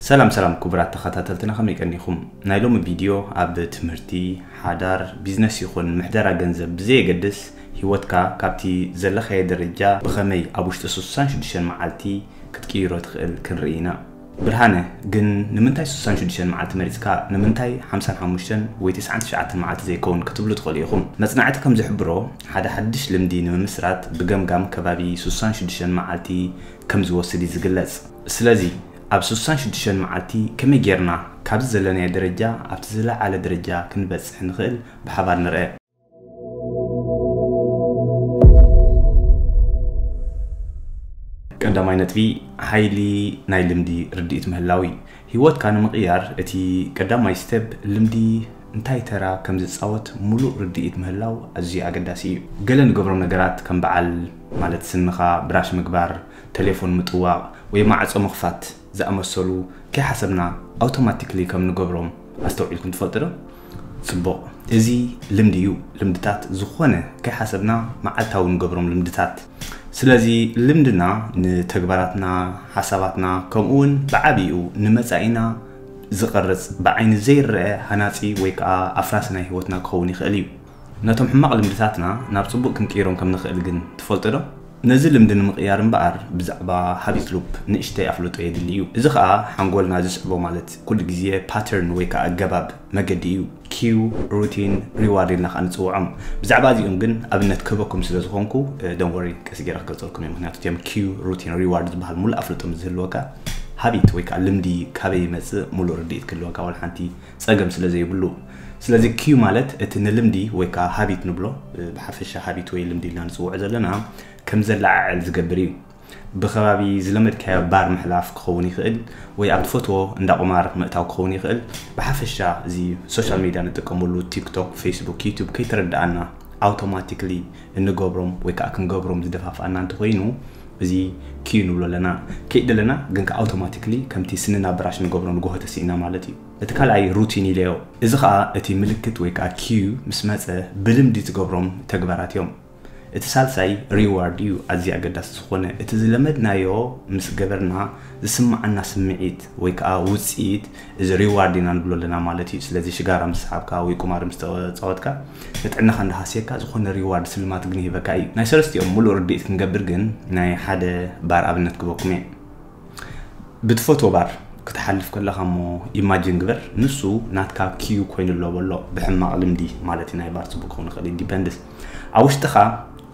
ሰላም ሰላም ክቡራት ተኸታተልትና፣ ከመይ ቀኒኹም? ናይ ሎሚ ቪድዮ ኣብ ትምህርቲ፣ ሓዳር፣ ቢዝነስ ይኹን ምሕደራ ገንዘብ ብዘየገድስ፣ ህይወትካ ካብቲ ዘለኻዮ ደረጃ ብኸመይ ኣብ ውሽጢ ስሳን ሽዱሽተን መዓልቲ ክትቅይሮ ትኽእል ክንርኢ ኢና። ብርሃነ፣ ግን ንምንታይ ስሳን ሽዱሽተን መዓልቲ መሪጽካ? ንምንታይ ሓምሳን ሓሙሽተን ወይ ትስዓን ትሽዓተን መዓልቲ ዘይከውን ክትብሉ ትኽእሉ ኢኹም። መጽናዕቲ ከም ዝሕብሮ፣ ሓደ ሓድሽ ልምዲ ንምምስራት ብገምጋም ከባቢ ስሳን ሽዱሽተን መዓልቲ ከም ዝወስድ እዩ ዝግለጽ። ስለዚ ኣብ ስሳን ሽዱሽተን መዓልቲ ከመይ ጌርና ካብዚ ዘለናዮ ደረጃ ኣብቲ ዝለዓለ ደረጃ ክንበጽሕ ንኽእል ብሓባር ንርአ። ቀዳማይ ነጥቢ፣ ሓይሊ ናይ ልምዲ ርድኢት ምህላው እዩ። ህይወትካ ንምቕያር እቲ ቀዳማይ ስቴፕ ልምዲ እንታይ ተራ ከም ዝጻወት ሙሉእ ርድኢት ምህላው ኣዝዩ ኣገዳሲ እዩ። ገለ ንገብሮም ነገራት ከም በዓል ማለት ስንኻ ብራሽ ምግባር፣ ቴሌፎን ምጥዋቕ ወይ ማዕጾ ምኽፋት ዝኣመሰሉ ከይሓሰብና ኣውቶማቲክሊ ከም ንገብሮም ኣስተውዒልኩም ትፈልጡ ዶ? ጽቡቕ። እዚ ልምዲ እዩ። ልምድታት ዝኾነ ከይሓሰብና መዓልታዊ ንገብሮም ልምድታት። ስለዚ ልምድና ንተግባራትና፣ ሓሳባትና፣ ከምኡ እውን ብዓቢኡ ንመጻኢና ዝቐርጽ፣ ብዓይኒ ዘይረአ ሃናጺ ወይ ከኣ ኣፍራሲ ናይ ህይወትና ክኸውን ይኽእል እዩ። ነቶም ሕማቕ ልምድታትና ናብ ጽቡቕ ክንቅይሮም ከም ንኽእል ግን ትፈልጡ ዶ? ነዚ ልምዲ ንምቕያር እምበኣር ብዛዕባ ሃቢት ሉፕ ንእሽተይ ኣፍልጦ የድሊ እዩ። እዚ ኸኣ ሓንጎልና ዝስዕቦ ማለት ኩሉ ግዜ ፓተርን ወይ ከኣ ኣገባብ መገዲ እዩ። ኪዩ፣ ሩቲን፣ ሪዋርድ ኢልና ከኣ ንጽውዖም። ብዛዕባ እዚኦም ግን ኣብነት ክህበኩም ስለ ዝኾንኩ፣ ዶንት ወሪ፣ ቀስ ገይረ ክገልጸልኩም እየ። ምኽንያቱ እቲኦም ኪዩ፣ ሩቲን፣ ሪዋርድ ዝበሃል ሙሉእ ኣፍልጦ ምስ ዝህልወካ፣ ሃቢት ወይ ከኣ ልምዲ ካበይ ይመጽእ ሙሉእ ርድኢት ክህልወካ ዋላ ሓንቲ ጸገም ስለ ዘይብሉ። ስለዚ ኪዩ ማለት እቲ ንልምዲ ወይ ከኣ ሃቢት ንብሎ፣ ብሓፈሻ ሃቢት ወይ ልምዲ ኢልና ንጽውዖ ዘለና፣ ከም ዘለዓዕል ዝገብር እዩ። ብኸባቢ ዝለመድካዮ ባር ምሕላፍ ክኸውን ይኽእል፣ ወይ ኣብ ትፈትዎ እንዳ ቁማር ምእታው ክኸውን ይኽእል። ብሓፈሻ እዚ ሶሻል ሚድያ ንጥቀመሉ ቲክቶክ፣ ፌስቡክ፣ ዩቱብ ከይተረድኣና ኣውቶማቲክሊ እንገብሮም ወይ ከኣ ክንገብሮም ዝደፋፍኣና እንተኾይኑ፣ እዚ ኪዩ ንብሎ ኣለና። ከይደለና ግን ከኣ ኣውቶማቲክሊ ከምቲ ስንና ብራሽ ንገብሮ ንጎሆ ተሲእና ማለት እዩ። እቲ ካልኣይ ሩቲን ኢለዮ። እዚ ከኣ እቲ ምልክት ወይ ከኣ ኪዩ ምስ መጸ ብልምዲ ትገብሮም ተግባራት እዮም። እቲ ሳልሳይ ሪዋርድ እዩ ኣዝዩ ኣገዳሲ ዝኾነ። እቲ ዝለመድናዮ ምስ ገበርና ዝስምዓና ስምዒት ወይ ከኣ ውጽኢት እዚ ሪዋርድ ኢና ንብሎ ኣለና ማለት እዩ። ስለዚ ሽጋራ ምስ ሰሓብካ ወይ ቁማር ምስ ተጻወትካ ንጥዕናኻ እንዳሃስየካ ዝኾነ ሪዋርድ ስልማት ግን ይህበካ እዩ። ናይ ሰለስቲኦም ሙሉእ ርድኢት ክንገብር ግን ናይ ሓደ ባር ኣብነት ክበኩም እየ። ብትፈትዎ ባር ክትሓልፍ ከለኻ እሞ ኢማጂን ግበር፣ ንሱ ናትካ ኪዩ ኮይኑ ኣሎ በሎ፣ ብሕማቕ ልምዲ ማለት እዩ። ናይ ባር ጽቡቕ ክኸውን ይኽእል እዩ፣ ዲፐንድስ። ኣብ ውሽጥኻ፣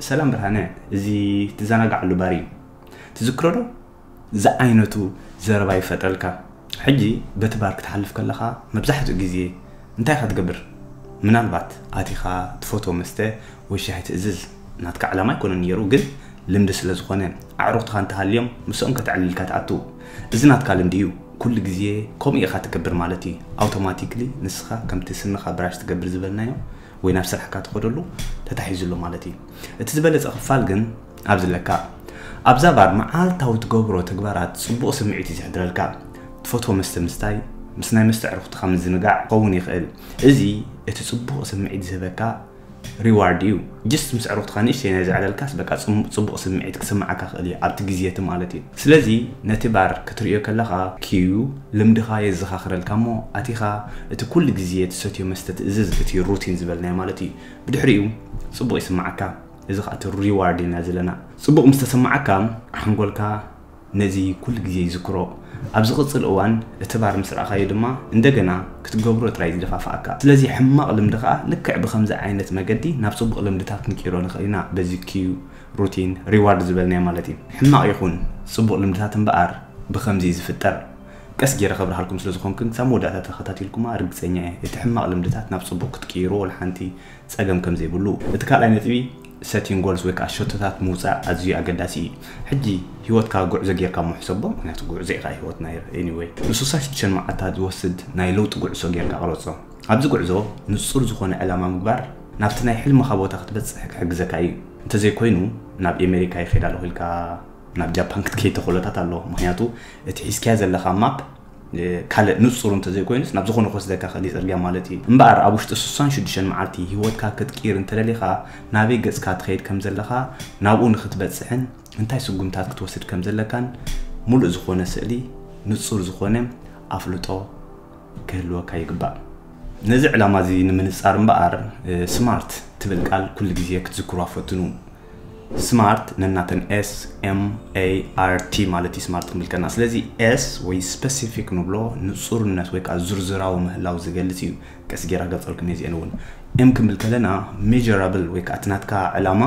"ሰላም ብርሃነ፣ እዚ ትዘናግዓሉ ባር እዩ። ትዝክሮ ዶ?" ዝዓይነቱ ዘረባ ይፈጥረልካ። ሕጂ በቲ ባር ክትሓልፍ ከለኻ መብዛሕትኡ ግዜ እንታይ ኢኻ ትገብር? ምናልባት ኣቲኻ ትፈትዎ መስተ ወይ ሻሂ ትእዝዝ። ናትካ ዕላማ ኣይኮነን ነይሩ፣ ግን ልምዲ ስለ ዝኾነ ኣዕሩኽትኻ እንተሃልዮም ምስኦም ከተዕልልካ ትኣቱ። እዚ ናትካ ልምዲ እዩ። ኩሉ ግዜ ከምኡ ኢኻ ትገብር ማለት እዩ። ኣውቶማቲክሊ ንስኻ ከምቲ ስንኻ ብራሽ ትገብር ዝበልናዮ ወይ ናብ ስራሕካ ትኸደሉ ተታሒዙ ኣሎ ማለት እዩ። እቲ ዝበለጸ ክፋል ግን ኣብዚ ኣለካ። ኣብዛ ባር መዓልታዊ ትገብሮ ተግባራት ጽቡቕ ስምዒት እዩ ዘሕድረልካ። ትፈትዎ መስተ ምስታይ፣ ምስ ናይ መስተ ዕሩኽትኻ ምዝንጋዕ ክኸውን ይኽእል። እዚ እቲ ጽቡቕ ስምዒት ዝህበካ ሪዋርድ እዩ። ጅስት ምስ ዕሩኽትኻ ንእሽተይ ናይ ዘዕለልካስ በቃ ጽም-፣ ጽቡቕ ስምዒት ክስምዓካ ክእል እዩ ኣብቲ ግዜ እቲ ማለት እዩ። ስለዚ ነቲ ባር ክትርእዮ ከለኻ ኪዩ ልምድኻ የዘኻኽረልካ እሞ ኣቲኻ እቲ ኩሉ ግዜ ትሰትዮ መስተ ትእዝዝ፣ እቲ ሩቲን ዝበልናዮ ማለት እዩ። ብድሕሪኡ ጽቡቕ ይስምዓካ። እዚ ኸኣ እቲ ሪዋርድ ኢና ዘለና። ጽቡቕ ምስ ተሰምዓካ ሓንጎልካ ነዚ ኩሉ ግዜ ይዝክሮ። ኣብ ዝቕጽል እዋን እቲ ባር ምስ ረኣኻዮ ድማ እንደገና ክትገብሮ ጥራይ ዝደፋፍኣካ። ስለዚ ሕማቕ ልምዲ ኸኣ ልክዕ ብኸምዚ ዓይነት መገዲ ናብ ጽቡቕ ልምድታት ክንቅይሮ ንኽእል ኢና፣ በዚ ኪዩ ሩቲን ሪዋርድ ዝበልናዮ ማለት እዩ። ሕማቕ ይኹን ጽቡቕ ልምድታት እምበኣር ብኸምዚ እዩ ዝፍጠር። ቀስ ገይረ ከብርሃልኩም ስለ ዝኾንኩ ክሳብ መወዳእታ ተኸታቲልኩማ ርግጸኛ እየ። እቲ ሕማቕ ልምድታት ናብ ጽቡቕ ክትቅይሮ ወላ ሓንቲ ጸገም ከም ዘይብሉ። እቲ ካልኣይ ነጥቢ፣ ሰቲንግ ጎልስ ወይ ከዓ ሸቶታት ምውጻእ ኣዝዩ ኣገዳሲ እዩ። ሕጂ ህይወትካ ጉዕዞ ጌርካ እሞ ሕሰቦ፣ ምክንያቱ ጉዕዞ ኢኻ ህይወትና። ኤኒወይ፣ ንስሳ ሽዱሽተ መዓልታት ዝወስድ ናይ ለውጢ ጉዕዞ ጌርካ ቅረጾ። ኣብዚ ጉዕዞ ንጹር ዝኾነ ዕላማ ምግባር ናብቲ ናይ ሕልምኻ ቦታ ክትበጽሕ ክሕግዘካ እዩ። እንተዘይኮይኑ ናብ ኤሜሪካ ይኸይድ ኣለኹ ኢልካ ናብ ጃፓን ክትከይድ ተኽእሎታት ኣሎ። ምክንያቱ እቲ ሒዝካዮ ዘለኻ ማፕ ካልእ ንጹር እንተዘይኮይኑስ ናብ ዝኾነ ክወስደካ ክእል እዩ ጽርግያ ማለት እዩ። እምበኣር ኣብ ውሽጢ ስሳን ሽዱሽተን መዓልቲ ህይወትካ ክትቅይር እንተደሊኻ፣ ናበይ ገጽካ ትኸይድ ከም ዘለኻ፣ ናብኡ ንኽትበጽሕን እንታይ ስጉምታት ክትወስድ ከም ዘለካን ምሉእ ዝኾነ ስእሊ፣ ንጹር ዝኾነ ኣፍልጦ ክህልወካ ይግባእ። ነዚ ዕላማ እዚ ንምንጻር እምበኣር፣ ስማርት ትብል ቃል ኩሉ ግዜ ክትዝክሩዋ ፈትኑ። ስማርት ነናተን S M A R T ማለት እዩ። ስማርት ክንብል ከለና፣ ስለዚ S ወይ ስፐሲፊክ ንብሎ ንጹርነት ወይ ከዓ ዝርዝራዊ ምህላው ዝገልጽ እዩ። ቀስ ጌራ ገልጸልኩም እየ። እዚአን እውን M ክንብል ከለና ሜጀራብል ወይ ከዓ እቲ ናትካ ዕላማ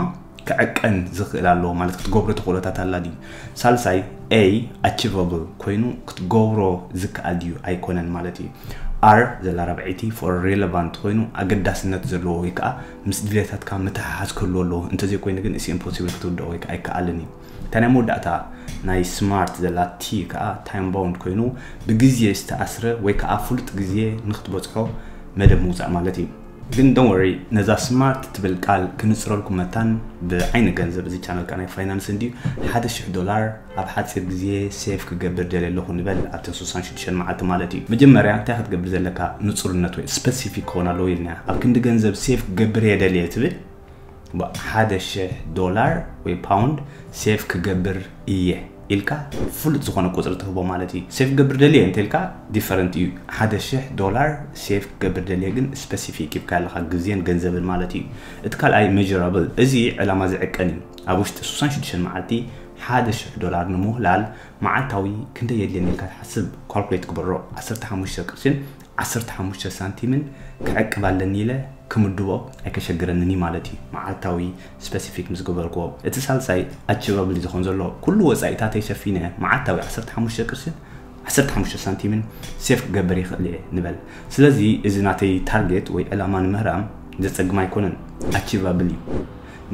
ክዕቀን ዝኽእል ኣለዎ ማለት ክትገብሮ ተኽእሎታት ኣላ ድዩ? ሳልሳይ A ኣቺቨብል ኮይኑ ክትገብሮ ዝከኣል ድዩ ኣይኮነን ማለት እዩ። R ዘላ ራብዐይቲ for relevant ኮይኑ ኣገዳስነት ዘለዎ ወይ ከዓ ምስ ድሌታትካ ምትሕሓዝ ክህልዎ ኣለዎ። እንተዘይኮይኑ ግን it's impossible ክትውድኦ ወይ ከዓ ኣይከኣልን እዩ። እታ ናይ መወዳእታ ናይ ስማርት ዘላ T ከዓ ታይም ባውንድ ኮይኑ ብግዜ ዝተኣስረ ወይ ከዓ ፍሉጥ ግዜ ንክትበፅሖ መደብ ምውፃእ ማለት እዩ። ግን don't worry፣ ነዛ ስማርት ትብል ቃል ክንፅረልኩም መታን ብዓይኒ ገንዘብ እዚ ቻነል ከዓ ናይ ፋይናንስ እንድዩ። ሓደ ሽሕ ዶላር ኣብ ሓፂር ግዜ ሴቭ ክገብር ደልየ ኣለኹ ንበል ኣብተን ስሳን ሽዱሽተን መዓልቲ ማለት እዩ። መጀመርያ እንታይ ክትገብር ዘለካ ንፁርነት ወይ ስፐሲፊክ ክኾን ኣለዎ ኢልና ኣብ ክንዲ ገንዘብ ሴቭ ክገብር እየ ደልየ ትብል ሓደ ሽሕ ዶላር ወይ ፓውንድ ሴቭ ክገብር እየ ኢልካ ፍሉጥ ዝኾነ ቁፅሪ ትህቦ ማለት እዩ። ሴቭ ክገብር ደልየ እንተ ኢልካ ዲፈረንት እዩ። ሓደ ሽሕ ዶላር ሴቭ ክገብር ደልየ ግን ስፐሲፊክ ሂብካ ኣለካ ግዜን ገንዘብን ማለት እዩ። እቲ ካልኣይ ሜጀራብል፣ እዚ ዕላማ ዝዕቀን እዩ። ኣብ ውሽጢ ስሳን ሽዱሽተን መዓልቲ ሓደ ሽሕ ዶላር ንምውህላል መዓልታዊ ክንደይ የድልየኒ ኢልካ ትሓስብ፣ ካልኩሌት ግበሮ። ዓሰርተ ሓሙሽተ ቅርሽን ዓሰርተ ሓሙሽተ ሳንቲምን ክዕቅብ ኣለኒ ኢለ ክምድቦ ኣይከሸግረንን እዩ ማለት እዩ። መዓልታዊ ስፐሲፊክ ምስ ገበርክዎ፣ እቲ ሳልሳይ ኣቺቨብል ዝኾን ዘሎ ኩሉ ወፃኢታተይ ሸፊነ መዓልታዊ ዓሰርተ ሓሙሽተ ቅርሽን ዓሰርተ ሓሙሽተ ሳንቲምን ሴፍ ክገብር ይኽእል እየ ንበል። ስለዚ እዚ ናተይ ታርጌት ወይ ዕላማ ንምህራም ዘፀግም ኣይኮነን፣ ኣቺቫብል እዩ።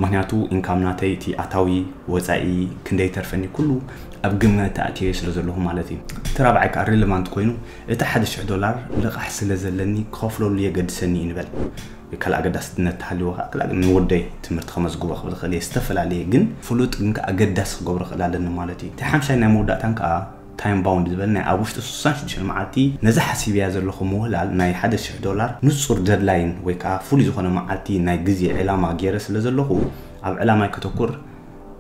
ምክንያቱ ኢንካም ናተይ እቲ ኣታዊ ወፃኢ ክንደይ ተርፈኒ ኩሉ ኣብ ግምት ኣእትየ ስለ ዘለኹ ማለት እዩ። እቲ ራብዓይ ከዓ ሪሌቫንት ኮይኑ እቲ ሓደ ሽሕ ዶላር ልቓሕ ስለ ዘለኒ ክኸፍለሉ የገድሰኒ እዩ ንበል። ወይ ካልእ ኣገዳስነት ተሃልይዎ ከዓ ካልእ ንወደይ ትምህርቲ ከመዝግቦ ክብል ክእል እየ። ዝተፈላለየ ግን ፍሉጥ ግን ከዓ ኣገዳሲ ክገብሮ ክእል ኣለኒ ማለት እዩ። እቲ ሓምሻይ ናይ መወዳእታን ከዓ ታይም ባውንድ ዝበል ናይ ኣብ ውሽጢ ስሳን ሽዱሽተን መዓልቲ ነዚ ሓሲብያ ዘለኹ ምውህላል ናይ ሓደ ሽሕ ዶላር ንጹር ደድላይን ወይ ከዓ ፍሉይ ዝኾነ መዓልቲ ናይ ግዜ ዕላማ ገይረ ስለ ዘለኹ ኣብ ዕላማይ ከተኩር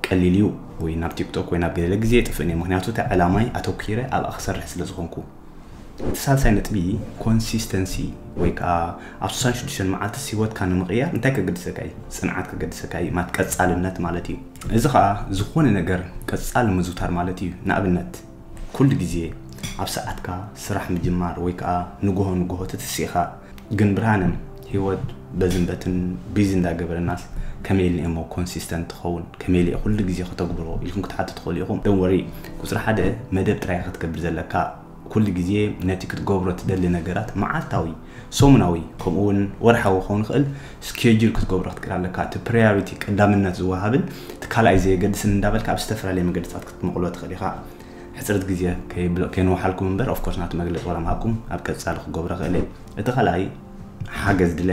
ቀሊል እዩ። ወይ ናብ ቲክቶክ ወይ ናብ ገለ ግዜ የጥፍእን እየ፣ ምክንያቱ እቲ ዕላማይ ኣተኩረ ኣብኣ ክሰርሕ ስለ ዝኾንኩ። እቲ ሳልሳይ ነጥቢ ኮንሲስተንሲ ወይ ከዓ ኣብ ስሳን ሽዱሽተን መዓልትስ ህይወትካ ንምቕያር እንታይ ከገድሰካ እዩ? ጽንዓት ከገድሰካ እዩ፣ ማለት ቀጻልነት ማለት እዩ። እዚ ከዓ ዝኾነ ነገር ቀጻሊ ምዝውታር ማለት እዩ። ንኣብነት ኩሉ ግዜ ኣብ ሰዓትካ ስራሕ ምጅማር ወይ ከዓ ንግሆ ንግሆ ተተሲእኻ ግን ብርሃነ ህይወት በዝን በትን ቢዚ እንዳገበረናስ ከመይ ኢልና እሞ ኮንሲስተንት ትኸውን? ከመይ ኢለ ኩሉ ግዜ ከተግብሮ ኢልኩም ክትሓቱ ትኽእሉ ኢኹም። ዶን ወሪ፣ ቁፅሪ ሓደ መደብ ጥራይ ክትገብር ዘለካ ኩሉ ግዜ ነቲ ክትገብሮ ትደሊ ነገራት መዓልታዊ፣ ሰሙናዊ፣ ከምኡ እውን ወርሓዊ ክኸውን ይኽእል፣ ስኬጁል ክትገብሮ ክትክእል ኣለካ። እቲ ፕራዮሪቲ ቀዳምነት ዝወሃብን እቲ ካልኣይ ዘየገድስን እንዳበልካ ኣብ ዝተፈላለየ መገድታት ክትመቕሎ ትኽእል ኢኻ። ሕፅረት ግዜ ከይብል- ከይንውሓልኩም እምበር ኦፍኮርስ ናቲ መግለፂ ወላ ምሃብኩም ኣብ ቀፃሊ ክገብሮ ክእል እየ። እቲ ካልኣይ ሓገዝ ድለ።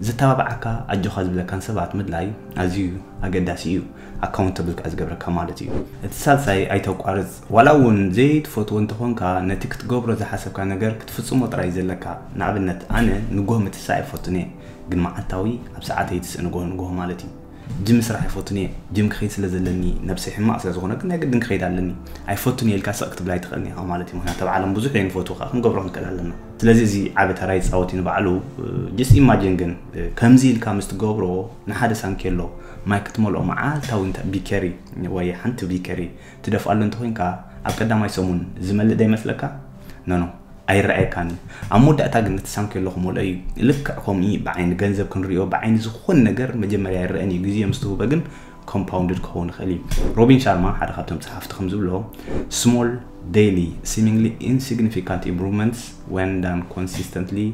ዝተባብዓካ ኣጆኻ ዝብለካን ሰባት ምድላይ ኣዝዩ ኣገዳሲ እዩ። ኣካውንተብል ከዓ ዝገብረካ ማለት እዩ። እቲ ሳልሳይ ኣይተቋርፅ። ዋላ እውን ዘይትፈትዎ እንተኾንካ ነቲ ክትገብሮ ዝሓሰብካ ነገር ክትፍፅሞ ጥራይ ዘለካ። ንኣብነት ኣነ ንጎህ ምትሳእ ኣይፈቱን እየ፣ ግን መዓልታዊ ኣብ ሰዓተይ ትስእ ንጎህ ንጎህ ማለት እዩ። ጅም ስራሕ ይፈቱን እየ። ጅም ክኸይድ ስለ ዘለኒ ነብሰይ ሕማቕ ስለ ዝኾነ ግን ናይ ግድን ክኸይድ ኣለኒ። ኣይፈቱን እየ ኢልካ ስቕ ክትብል ኣይትኽእልን ኢኻ ማለት እዩ። ምክንያቱ ኣብ ዓለም ብዙሕ እየን ዝፈትዉ ከዓ ክንገብሮ ክንክእል ኣለና። ስለዚ እዚ ዓቢ ተራ ይፃወት እዩ ንባዕሉ። ጀስት ኢማጂን ግን ከምዚ ኢልካ ምስ ትገብሮ ንሓደ ሳንኬሎ ማይ ክትመልኦ መዓልታዊ እንተ ቢከሪ ወይ ሓንቲ ቢከሪ ትደፍኣሉ እንተኮይንካ ኣብ ቀዳማይ ሰሙን ዝመልእ ዶ ይመስለካ? ኖኖ። ኣይረኣየካን እዩ። ኣብ መወዳእታ ግን እቲ ሳንኬሎ ክመልኦ እዩ። ልክዕ ከምኡ እዩ። ብዓይኒ ገንዘብ ክንሪኦ ብዓይኒ ዝኾን ነገር መጀመርያ ኣይረአን እዩ። ግዜ ምስ ትህቦ ግን ኮምፓውንድድ ክኸውን ይኽእል እዩ። ሮቢን ሻርማ ሓደ ካብቶም ጸሓፍቲ ከም ዝብሎ small daily seemingly insignificant improvements when done consistently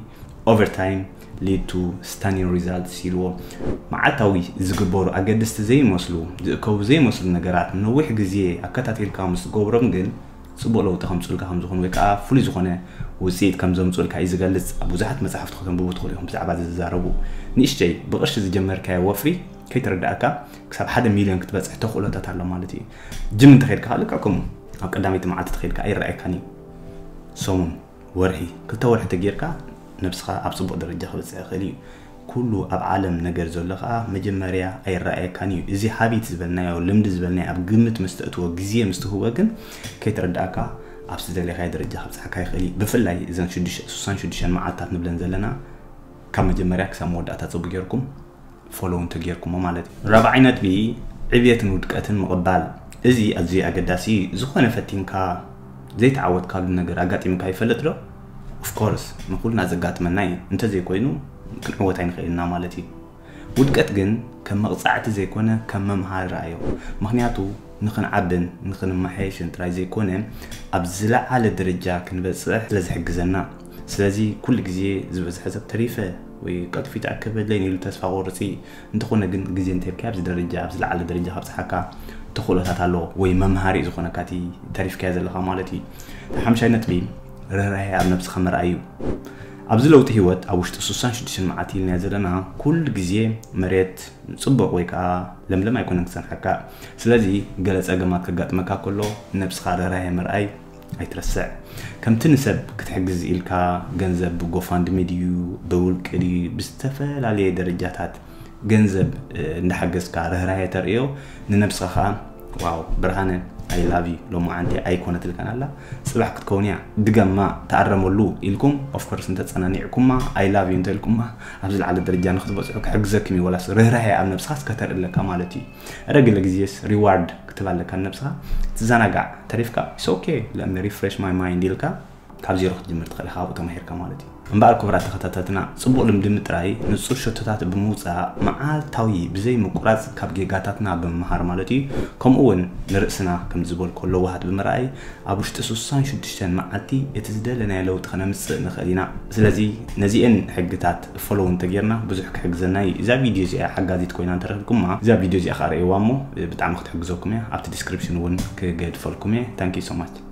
over time lead to stunning results ኢልዎ። መዓልታዊ ዝግበሩ ኣገደስቲ ዘይመስሉ ዝእከቡ ዘይመስሉ ነገራት ነዊሕ ግዜ ኣከታቲልካ ምስ ትገብሮም ግን ጽቡቕ ለውጢ ከምጽኡልካ ከም ዝኾኑ ወይ ከዓ ፍሉይ ዝኾነ ውፅኢት ከም ዘምፅኡልካ እዩ ዝገልፅ። ኣብ ብዙሓት መፅሓፍቲ ከተንብቡ ትኽእሉ ኢኹም ብዛዕባ እዚ ዝዛረቡ። ንእሽተይ ብቕርሺ ዝጀመርካዮ ወፍሪ ከይተረዳእካ ክሳብ ሓደ ሚልዮን ክትበፅሕ ተኽእሎታት ኣሎ ማለት እዩ። ጅም እንተኸይድካ ከዓ ልክዕ ከምኡ ኣብ ቀዳመይቲ መዓልቲ ተኸይድካ ኣይረኣየካን እዩ። ሰሙን፣ ወርሒ፣ ክልተ ወርሒ ተጌርካ ነብስኻ ኣብ ፅቡቕ ደረጃ ክበፅሕ ይኽእል እዩ። ኩሉ ኣብ ዓለም ነገር ዘሎ ከዓ መጀመርያ ኣይረኣየካን እዩ። እዚ ሃቢት ዝበልናዮ ልምዲ ዝበልናዮ ኣብ ግምት ምስ ተእትዎ ግዜ ምስ ትህቦ ግን ከይተረዳእካ ኣብ ዝደለኻዮ ደረጃ ከብፅሓካ ይኽእል እዩ። ብፍላይ እዘን ሽዱሽተ- ስሳን ሽዱሽተ መዓልታት ንብለን ዘለና ካብ መጀመርያ ክሳብ መወዳእታ ፅቡቅ ጌርኩም ፎሎው እንተጌርኩሞ ማለት እዩ። ራብዓይ ነጥቢ፣ ዕብየትን ውድቀትን ምቕባል። እዚ ኣዝዩ ኣገዳሲ እዩ። ዝኾነ ፈቲንካ ዘይተዓወትካሉ ነገር ኣጋጢምካ ይፈልጥ ዶ? ኦፍኮርስ ንኩልና ዘጋጥመና እዩ። እንተዘይኮይኑ ክንዕወት ኣይንኽእልና ማለት እዩ። ውድቀት ግን ከም መቕፃዕቲ ዘይኮነ ከም መምሃሪ ረኣዮ። ምክንያቱ ንክንዓብን ንክንመሓየሽን ጥራይ ዘይኮነ ኣብ ዝለዓለ ደረጃ ክንበፅሕ ስለዝሕግዘና። ስለዚ ኩሉ ግዜ ዝበዝሐ ሰብ ተሪፈ ወይ ቀልጢፉ ይተኣከበለይን ኢሉ ተስፋ ቆርፂ። እንተኾነ ግን ግዜ እንተብካ ኣብዚ ደረጃ ኣብ ዝለዓለ ደረጃ ካብፅሓካ ተኽእሎታት ኣለዎ ወይ መምሃሪ እዩ ዝኾነካ እቲ ተሪፍካዮ ዘለኻ ማለት እዩ። ሓምሻይ ነጥቢ፣ ርህራሄ ኣብ ነብስኻ ምርኣይ እዩ። ኣብዚ ለውጢ ህይወት ኣብ ውሽጢ ስሳን ሽዱሽተ መዓልቲ ኢልናዮ ዘለና ኩሉ ግዜ መሬት ፅቡቕ ወይ ከዓ ለምለም ኣይኮነን ክፀንሓካ። ስለዚ ገለ ፀገማት ከጋጥመካ ከሎ ነብስኻ ርህራሄ ምርኣይ ኣይትረስዕ። ከምቲ ንሰብ ክትሕግዝ ኢልካ ገንዘብ ብጎፋንድሚ ድዩ ብውልቂ ድዩ ብዝተፈላለየ ደረጃታት ገንዘብ እንዳሓገዝካ ርህራሄ ተርእዮ፣ ንነብስኻ ከዓ ዋው ብርሃነ I love you፣ ሎማዓንቲ ኣይኮነትልካን ኣላ፣ ፅባሕ ክትከውን እያ፣ ድገማ፣ ተኣረመሉ ኢልኩም ኦፍኮርስ እንተፀናኒዕኩማ I love you እንተኢልኩማ ኣብዚ ላዕሊ ደረጃ ንክትበፅሑ ክሕግዘኩም እዩ። ወላስ ርህራሄ ኣብ ነብስኻ እስከተርኢ ኣለካ ማለት እዩ። ረግለ ግዜስ ሪዋርድ ክትብ ኣለካ ንነብስኻ። ትዘናጋዕ ተሪፍካ it's okay፣ let me refresh my mind ኢልካ ካብ ዜሮ ክትጅምር ትኽእል ኢኻ ኣብኡ ተማሂርካ ማለት እዩ። እምበኣር ክቡራት ተኸታተልትና፣ ፅቡቕ ልምዲ ምጥራይ፣ ንፁር ሸቶታት ብምውፃእ፣ መዓልታዊ ብዘይ ምቁራፅ ካብ ጌጋታትና ብምምሃር ማለት እዩ። ከምኡ እውን ንርእስና ከም ዝበልኮ ለዋሃት ብምርኣይ ኣብ ውሽጢ ስሳን ሽዱሽተ መዓልቲ እቲ ዝደለናዮ ለውጢ ከነምፅእ ንኽእል ኢና። ስለዚ ነዚአን ሕግታት ፎሎው እንተጌርና ብዙሕ ክሕግዘና እዩ። እዛ ቪድዮ እዚኣ ሓጋዚት ኮይና እንተረኺብኩማ እዛ ቪድዮ እዚኣ ከዓ ረእይዋ እሞ ብጣዕሚ ክትሕግዘኩም እያ። ኣብቲ ዲስክሪፕሽን እውን ክገድፈልኩም እየ። Thank you so much።